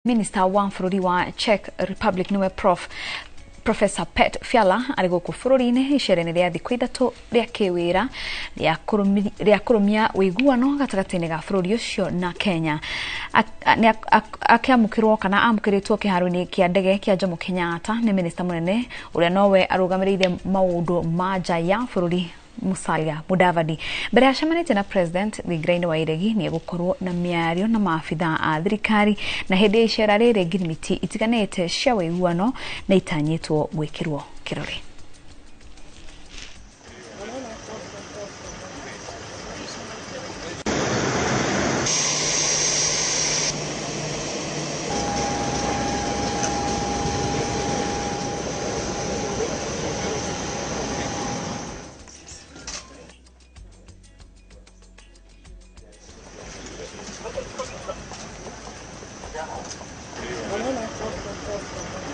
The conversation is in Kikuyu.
Minister wa bũrũri wa Czech Republic nĩwe Professor Pet Fiala arĩ gũkũ bũrũri-inĩ icera-inĩ rĩa thikũ ithatũ rĩa kĩwĩra rĩa kũrũmia ũiguano gatagatĩ-inĩ ga bũrũri ũcio na Kenya. Akĩamũkĩrwo kana amũkĩrĩtwo kĩharo-inĩ kĩa ndege kĩa Jomo Kenyatta nĩ minista mũnene ũrĩa nowe arũgamĩrĩire maũndũ ma nja ya bũrũri Musalia Mudavadi. Mbere acemanĩtie na president thingira-inĩ wa Iregi nĩ egũkorwo na mĩario na maabithaa a thirikari na hĩndĩ ya icera rĩrĩ ngirimiti itiganĩte cia ũiguano nĩ itanyĩtwo gwĩkĩrwo kĩrore.